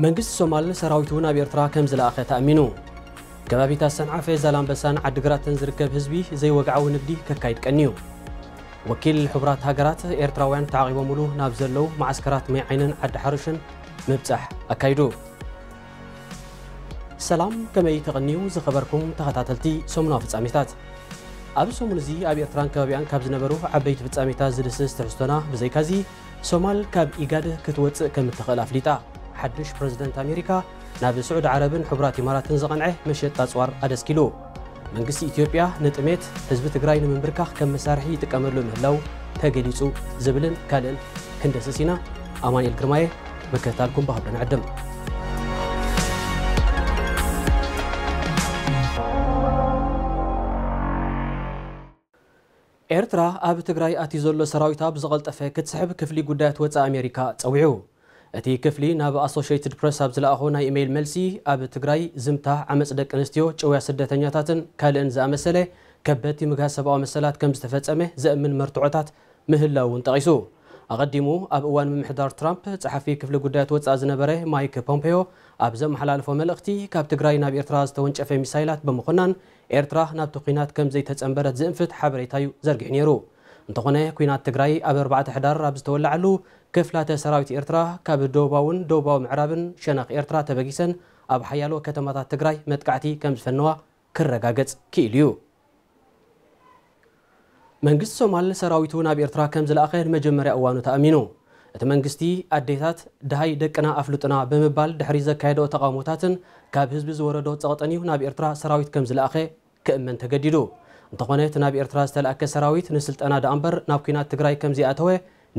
መንግስቲ ሶማል ሰራዊቱ ናብ ኤርትራ ከም ዝለኣኸ ተኣሚኑ። ከባቢታት ሰንዓፈ፣ ዛላምበሳን ዓድግራትን ዝርከብ ህዝቢ ዘይወግዓዊ ንግዲ ከካይድ ቀንዩ። ወኪል ሕቡራት ሃገራት፣ ኤርትራውያን ተዓቒቦምሉ ናብ ዘለዉ መዓስከራት ማይ ዓይንን ዓዲ ሓሩሽን ምብጻሕ ኣካይዱ። ሰላም፣ ከመይ ተቐንዩ ዝኸበርኩም ተኸታተልቲ ሰሙናዊ ፍጻሜታት? ኣብ ሰሙን እዚ ኣብ ኤርትራን ከባቢኣን ካብ ዝነበሩ ዓበይቲ ፍጻሜታት ዝድስስ ትሕዝቶና ብዘይካዚ፣ ሶማል ካብ ኢጋድ ክትወጽእ ከም እትኽእል ኣፍሊጣ። ሓድሽ ፕረዚደንት ኣሜሪካ ናብ ስዑዲ ዓረብን ሕቡራት ኢማራትን ዘቐንዐ መሸጣ ኣጽዋር ኣደስኪሉ። መንግስቲ ኢትዮጵያ ንጥሜት ህዝቢ ትግራይ ንምንብርካኽ ከም መሳርሒ ይጥቀመሉ ምህላው ተገሊጹ ዝብልን ካልእን ክንደስስ ኢና። ኣማኑኤል ግርማየ ምክትታልኩም ብኽብሪ ንዕድም። ኤርትራ ኣብ ትግራይ ኣትዩ ዘሎ ሰራዊታ ብዝቐልጠፈ ክትስሕብ ክፍሊ ጉዳያት ወጻኢ ኣሜሪካ ጸዊዑ። እቲ ክፍሊ ናብ ኣሶሽየትድ ፕረስ ኣብ ዝለኣኾ ናይ ኢሜይል መልሲ፣ ኣብ ትግራይ ዝምታ፣ ዓመጽ ደቂ ኣንስትዮ፣ ጭውያ ስደተኛታትን ካልእን ዝኣመሰለ ከበድቲ ምግሃስ ሰብኣዊ መሰላት ከም ዝተፈጸመ ዘእምን መርትዖታት ምህላው እውን ጠቒሱ። ኣቐዲሙ ኣብ እዋን ምምሕዳር ትራምፕ ጸሓፊ ክፍሊ ጉዳያት ወጻኢ ዝነበረ ማይክ ፖምፔዮ ኣብ ዘመሓላለፎ መልእኽቲ፣ ካብ ትግራይ ናብ ኤርትራ ዝተወንጨፈ ሚሳይላት ብምኹናን ኤርትራ ናብቲ ኲናት ከም ዘይተጸንበረት ዝእንፍት ሓበሬታ እዩ ዘርጊሑ ነይሩ። እንተኾነ፣ ኲናት ትግራይ ኣብ ኣርባዕተ ሕዳር ኣብ ዝተወለዓሉ፣ ክፍላተ ሰራዊት ኤርትራ ካብ ደቡባውን ደቡባዊ ምዕራብን ሸነኽ ኤርትራ ተበጊሰን ኣብ ሓያሎ ከተማታት ትግራይ መጥቃዕቲ ከም ዝፈነዋ ክረጋገጽ ክኢሉ እዩ። መንግስቲ ሶማል ሰራዊቱ ናብ ኤርትራ ከም ዝለኣኸ ንመጀመርያ እዋኑ ተኣሚኑ። እቲ መንግስቲ፣ ኣዴታት፣ ደሃይ ደቅና ኣፍልጡና ብምባል ድሕሪ ዘካየዶ ተቓውሞታትን ካብ ህዝቢ ዝወረዶ ጸቕጥን እዩ ናብ ኤርትራ ሰራዊት ከም ዝለኣኸ ክእመን ተገዲዱ። እንተኾነ፣ እቲ ናብ ኤርትራ ዝተላእከ ሰራዊት ንስልጠና ደኣ እምበር ናብ ኲናት ትግራይ ከም ዘይኣተወ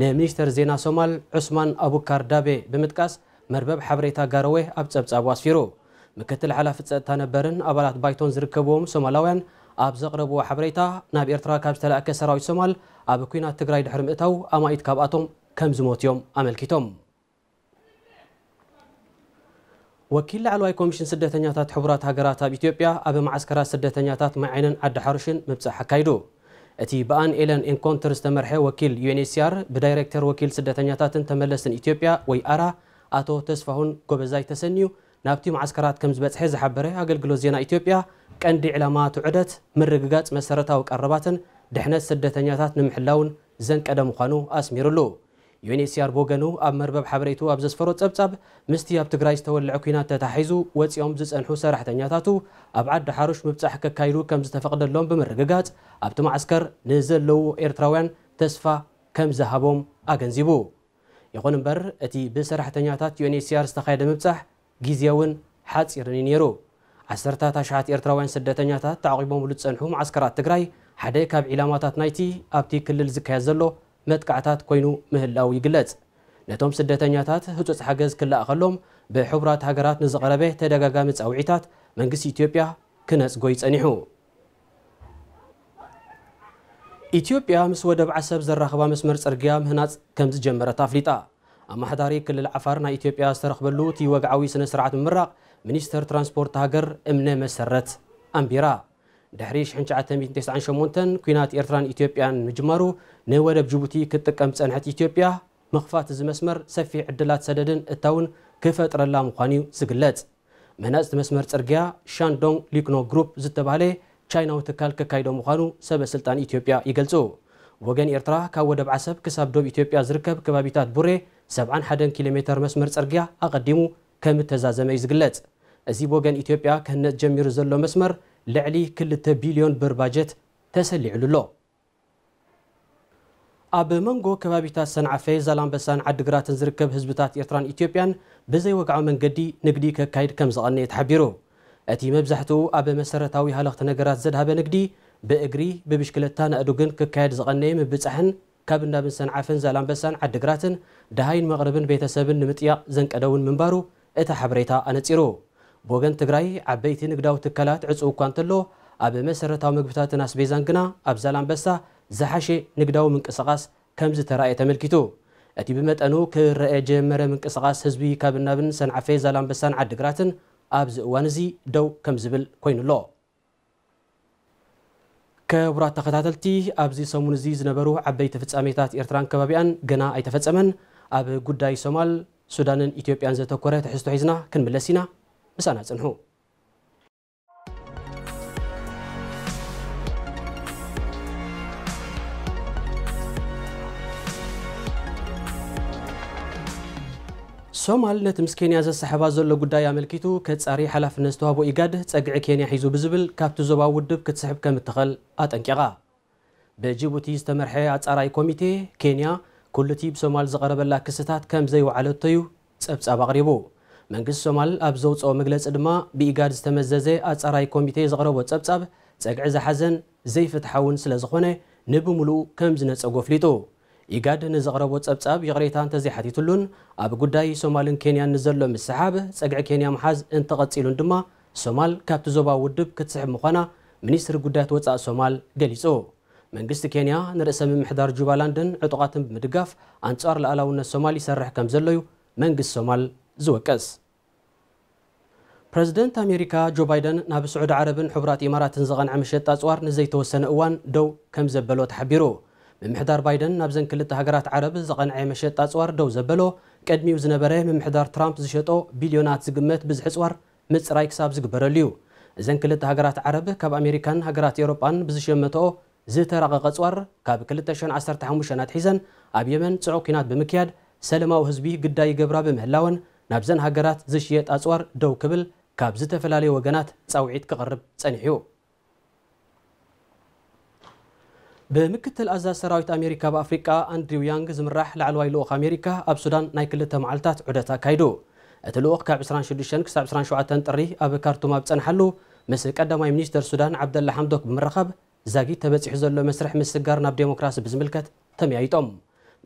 ንሚኒስተር ዜና ሶማል ዑስማን ኣቡካር ዳቤ ብምጥቃስ መርበብ ሓበሬታ ጋረዌ ኣብ ጸብጻቡ ኣስፊሩ። ምክትል ሓላፊ ጸጥታ ነበርን ኣባላት ባይቶን ዝርከብዎም ሶማላውያን ኣብ ዘቕረብዎ ሓበሬታ፣ ናብ ኤርትራ ካብ ዝተላእከ ሰራዊት ሶማል ኣብ ኲናት ትግራይ ድሕሪ ምእታው ኣማኢት ካብኣቶም ከም ዝሞቱ እዮም ኣመልኪቶም። ወኪል ላዕለዋይ ኮሚሽን ስደተኛታት ሕቡራት ሃገራት ኣብ ኢትዮጵያ ኣብ መዓስከራት ስደተኛታት ማይ ዓይንን ዓዲ ሓሩሽን ምብጻሕ ኣካይዱ። እቲ ብኣን ኤለን ኤንኮንትር ዝተመርሐ ወኪል ዩ ኤን ኤች ሲ ኣር ብዳይሬክተር ወኪል ስደተኛታትን ተመለስትን ኢትዮጵያ ወይ ኣራ ኣቶ ተስፋሁን ጎበዛይ ተሰንዩ ናብቲ መዓስከራት ከም ዝበጽሐ ዝሓበረ ኣገልግሎት ዜና ኢትዮጵያ፣ ቀንዲ ዕላማ እቲ ዑደት ምርግጋጽ መሰረታዊ ቀረባትን ድሕነት ስደተኛታት ንምሕላውን ዘንቀደ ምዃኑ ኣስሚሩሉ። ዩ ኤን ኤች ሲ ኣር ብወገኑ ኣብ መርበብ ሓበሬቱ ኣብ ዘስፈሮ ጸብጻብ፣ ምስቲ ኣብ ትግራይ ዝተወልዐ ኲናት ተተሓሒዙ ወጺኦም ዝጸንሑ ሰራሕተኛታቱ ኣብ ዓዲ ሓሩሽ ምብጻሕ ከካይዱ ከም ዝተፈቕደሎም ብምርግጋጽ፣ ኣብቲ መዓስከር ንዘለዉ ኤርትራውያን ተስፋ ከም ዝሃቦም ኣገንዚቡ። ይኹን እምበር፣ እቲ ብሰራሕተኛታት ዩ ኤን ኤች ሲ ኣር ዝተኻየደ ምብጻሕ ግዜውን ሓጺርን እዩ ነይሩ። ዓሰርታት ኣሽሓት ኤርትራውያን ስደተኛታት ተዓቒቦምሉ ዝጸንሑ መዓስከራት ትግራይ ሓደ ካብ ዒላማታት ናይቲ ኣብቲ ክልል ዝካየድ ዘሎ መጥቃዕታት ኮይኑ ምህላው ይግለጽ። ነቶም ስደተኛታት ህጹጽ ሓገዝ ክለኣኸሎም ብሕቡራት ሃገራት ንዝቐረበ ተደጋጋሚ ጻውዒታት መንግስቲ ኢትዮጵያ ክነጽጎ እዩ ጸኒሑ። ኢትዮጵያ ምስ ወደብ ዓሰብ ዘራኽባ መስመር ጽርግያ ምህናጽ ከም ዝጀመረት ኣፍሊጣ። ኣማሕዳሪ ክልል ዓፋር ናይ ኢትዮጵያ ዝተረኽበሉ እቲ ወግዓዊ ስነ ስርዓት ምምራቕ፣ ሚኒስተር ትራንስፖርት ሃገር እምነ መሰረት ኣንቢራ። ድሕሪ ሽሕን ትሽዓተ ሚእትን ተስዓን ሸሞንተን ኲናት ኤርትራን ኢትዮጵያን ምጅማሩ፣ ንወደብ ጅቡቲ ክትጥቀም ዝጸንሐት ኢትዮጵያ፣ ምኽፋት እዚ መስመር ሰፊሕ ዕድላት ሰደድን እታውን ክፈጥረላ ምዃኑ እዩ ዝግለጽ። ምህናጽ እቲ መስመር ጽርግያ ሻንዶንግ ሊክኖ ግሩፕ ዝተባህለ ቻይናዊ ትካል ከካይዶ ምዃኑ ሰበ ስልጣን ኢትዮጵያ ይገልጹ። ብወገን ኤርትራ፣ ካብ ወደብ ዓሰብ ክሳብ ዶብ ኢትዮጵያ ዝርከብ ከባቢታት ቡሬ ሰብዓን ሓደን ኪሎ ሜተር መስመር ጽርግያ ኣቐዲሙ ከም እተዛዘመ እዩ ዝግለጽ። እዚ ብወገን ኢትዮጵያ ክህነጽ ጀሚሩ ዘሎ መስመር ልዕሊ ክልተ ቢልዮን ብር ባጀት ተሰሊዕሉ ኣሎ። ኣብ መንጎ ከባቢታት ሰንዓፈ፣ ዛላምበሳን ዓዲግራትን ዝርከብ ህዝብታት ኤርትራን ኢትዮጵያን ብዘይወግዓዊ መንገዲ ንግዲ ከካይድ ከም ዝቐነየ ተሓቢሩ። እቲ መብዛሕትኡ ኣብ መሰረታዊ ሃለኽቲ ነገራት ዘድሃበ ንግዲ፣ ብእግሪ፣ ብብሽክለታን ኣእዱግን ክካየድ ዝቐነየ ምብጻሕን ካብ እንዳብን ሰንዓፈን ዛላምበሳን ዓዲግራትን ደሃይን መቕርብን ቤተሰብን ንምጥያቕ ዘንቀደ እውን ምንባሩ እቲ ሓበሬታ ኣነጺሩ። ብወገን ትግራይ፣ ዓበይቲ ንግዳዊ ትካላት ዕጹው እኳ እንተሎ፣ ኣብ መሰረታዊ ምግብታትን ኣስቤዛን ግና ኣብ ዛላምበሳ ዝሓሸ ንግዳዊ ምንቅስቓስ ከም ዝተራእየ ተመልኪቱ። እቲ ብመጠኑ ክረአ ጀመረ ምንቅስቓስ ህዝቢ ካብ እናብን ሰንዓፈ ዛላምበሳን ዓዲግራትን ኣብዚ እዋን እዚ ደው ከም ዝብል ኮይኑ ኣሎ። ክቡራት ተኸታተልቲ፣ ኣብዚ ሰሙን እዚ ዝነበሩ ዓበይቲ ፍጻሜታት ኤርትራን ከባቢኣን ገና ኣይተፈጸመን። ኣብ ጉዳይ ሶማል ሱዳንን ኢትዮጵያን ዘተኮረ ትሕዝቶ ሒዝና ክንምለስ ኢና። ምሳና ጽንሑ። ሶማል ነቲ ምስ ኬንያ ዘሰሓባ ዘሎ ጉዳይ ኣመልኪቱ ከጻሪ ሓላፍነት ዝተዋህቦ ኢጋድ ጸግዒ ኬንያ ሒዙ ብዝብል ካብቲ ዞባዊ ውድብ ክትስሕብ ከም እትኽእል ኣጠንቂቓ። ብጅቡቲ ዝተመርሐ ኣጻራይ ኮሚቴ ኬንያ ኩሉቲ ብሶማል ዝቐረበላ ክስታት ከም ዘይወዓለቶ እዩ ጸብጻብ ኣቕሪቡ። መንግስቲ ሶማል ኣብ ዘውጽኦ መግለጺ ድማ ብኢጋድ ዝተመዘዘ ኣጻራይ ኮሚቴ ዘቕረቦ ጸብጻብ ጸግዒ ዝሓዘን ዘይፍትሓውን ስለ ዝኾነ ንብምሉኡ ከም ዝነጸጎ ኣፍሊጡ። ኢጋድ ንዘቕረቦ ጸብጻብ ይቕሬታ እንተዘይሓቲትሉን ኣብ ጉዳይ ሶማልን ኬንያን ንዘሎ ምስሓብ ጸግዒ ኬንያ ምሓዝ እንተቐጺሉን ድማ ሶማል ካብቲ ዞባዊ ውድብ ክትስሕብ ምዃና ሚኒስትሪ ጉዳያት ወጻኢ ሶማል ገሊጹ። መንግስቲ ኬንያ ንርእሰ ምምሕዳር ጁባላንድን ዕጡቓትን ብምድጋፍ ኣንጻር ሉዓላውነት ሶማል ይሰርሕ ከም ዘሎ እዩ መንግስቲ ሶማል ዝወቅስ። ፕረዚደንት ኣሜሪካ ጆ ባይደን ናብ ስዑዲ ዓረብን ሕቡራት ኢማራትን ዝቐንዐ መሸጣ ኣጽዋር ንዘይተወሰነ እዋን ደው ከም ዘበሎ ተሓቢሩ። ምምሕዳር ባይደን ናብዘን ክልተ ሃገራት ዓረብ ዝቐንዐ መሸጣ ኣጽዋር ደው ዘበሎ ቅድሚኡ ዝነበረ ምምሕዳር ትራምፕ ዝሸጦ ቢልዮናት ዝግመት ብዝሒ ኣጽዋር ምጽራይ ክሳብ ዝግበረሉ እዩ። እዘን ክልተ ሃገራት ዓረብ ካብ ኣሜሪካን ሃገራት ኤውሮጳን ብዝሸመትኦ ዝተራቐቐ ኣጽዋር ካብ ክልተ ሽሕን ዓሰርተ ሓሙሽተን ኣትሒዘን ኣብ የመን ጽዑቕ ኲናት ብምክያድ ሰለማዊ ህዝቢ ግዳይ ይገብራ ብምህላወን ናብዘን ሃገራት ዝሽየጥ ኣጽዋር ደው ክብል ካብ ዝተፈላለዩ ወገናት ጻውዒት ክቐርብ ጸኒሑ እዩ። ብምክትል ኣዛዝ ሰራዊት ኣሜሪካ ኣብ ኣፍሪቃ ኣንድሪው ያንግ ዝምራሕ ላዕለዋይ ልኡኽ ኣሜሪካ ኣብ ሱዳን ናይ ክልተ መዓልታት ዑደት ኣካይዱ። እቲ ልኡኽ ካብ ዕስራን ሽዱሽተን ክሳብ ዕስራን ሸውዓተን ጥሪ ኣብ ካርቱም ኣብ ዝጸንሓሉ ምስ ቀዳማይ ሚኒስተር ሱዳን ዓብደላ ሓምዶክ ብምርኻብ ዛጊት ተበጺሑ ዘሎ መስርሕ ምስግጋር ናብ ዴሞክራሲ ብዝምልከት ተመያይጦም።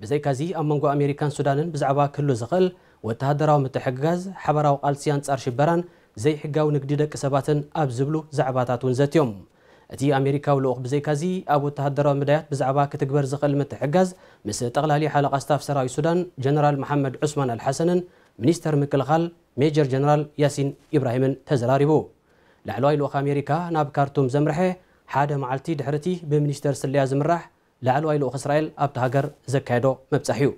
ብዘይካዚ ኣብ መንጎ ኣሜሪካን ሱዳንን ብዛዕባ ክህሉ ዝኽእል ወተሃደራዊ ምትሕግጋዝ፣ ሓባራዊ ቃልሲ ኣንጻር ሽበራን ዘይሕጋዊ ንግዲ ደቂ ሰባትን ኣብ ዝብሉ ዛዕባታት እውን ዘትዮም። እቲ ኣሜሪካዊ ልኡኽ ብዘይካዚ ኣብ ወተሃደራዊ መዳያት ብዛዕባ ክትግበር ዝኽእል ምትሕግጋዝ ምስ ጠቕላሊ ሓለቓ ስታፍ ሰራዊት ሱዳን ጀነራል መሓመድ ዑስማን ኣልሓሰንን ሚኒስተር ምክልኻል ሜጀር ጀነራል ያሲን ኢብራሂምን ተዘራሪቡ። ላዕለዋይ ልኡኽ ኣሜሪካ ናብ ካርቱም ዘምርሐ ሓደ መዓልቲ ድሕርቲ ብሚኒስተር ስለያ ዝምራሕ ላዕለዋይ ልኡኽ እስራኤል ኣብታ ሃገር ዘካየዶ ምብጻሕ እዩ።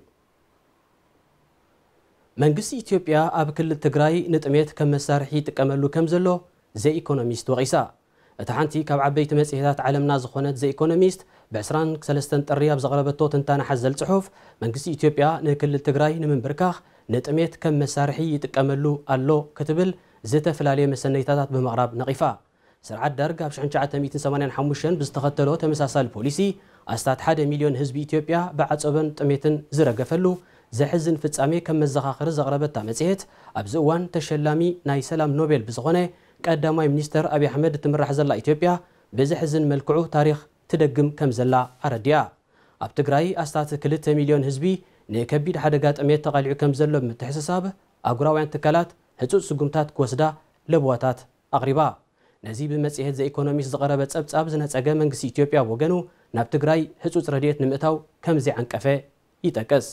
መንግስቲ ኢትዮጵያ ኣብ ክልል ትግራይ ንጥሜት ከም መሳርሒ ይጥቀመሉ ከም ዘሎ ዘ ኢኮኖሚስት ወቒሳ። እታ ሓንቲ ካብ ዓበይቲ መጽሔታት ዓለምና ዝኾነት ዘ ኢኮኖሚስት ብ23 ጥሪ ኣብ ዘቕረበቶ ትንታነ ሓዘል ጽሑፍ መንግስቲ ኢትዮጵያ ንክልል ትግራይ ንምንብርካኽ ንጥሜት ከም መሳርሒ ይጥቀመሉ ኣሎ ክትብል ዝተፈላለየ መሰነይታታት ብምቕራብ ነቒፋ። ስርዓት ደርግ ኣብ ሽሕን ትሽዓተ ሚእትን ሰማንያን ሓሙሽተን ብዝተኸተሎ ተመሳሳሊ ፖሊሲ ኣስታት ሓደ ሚልዮን ህዝቢ ኢትዮጵያ ብዓጸቦን ጥሜትን ዝረገፈሉ ዘሕዝን ፍጻሜ ከም መዘኻኸሪ ዘቕረበታ መጽሔት ኣብዚ እዋን ተሸላሚ ናይ ሰላም ኖቤል ብዝኾነ ቀዳማይ ሚኒስተር ኣብይ ኣሕመድ እትምራሕ ዘላ ኢትዮጵያ ብዘሕዝን መልክዑ ታሪኽ ትደግም ከም ዘላ ኣረዲኣ። ኣብ ትግራይ ኣስታት ክልተ ሚልዮን ህዝቢ ንከቢድ ሓደጋ ጥሜት ተቓሊዑ ከም ዘሎ ብምትሕስሳብ ኣህጉራውያን ትካላት ህጹጽ ስጉምታት ክወስዳ ለበዋታት ኣቕሪባ። ነዚ ብመጽሔት ዘ ኢኮኖሚስት ዝቐረበ ጸብጻብ ዝነጸገ መንግስቲ ኢትዮጵያ ብወገኑ ናብ ትግራይ ህጹጽ ረድኤት ንምእታው ከም ዘይዓንቀፈ ይጠቅስ።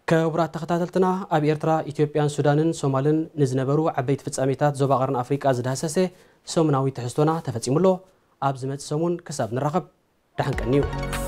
ክቡራት ተኸታተልትና ኣብ ኤርትራ፣ ኢትዮጵያን ሱዳንን ሶማልን ንዝነበሩ ዓበይቲ ፍጻሜታት ዞባ ቀርኒ ኣፍሪቃ ዝዳህሰሰ ሰሙናዊ ትሕዝቶና ተፈጺሙ ኣሎ። ኣብ ዝመጽእ ሰሙን ክሳብ ንራኸብ ደሓን ቀንዩ።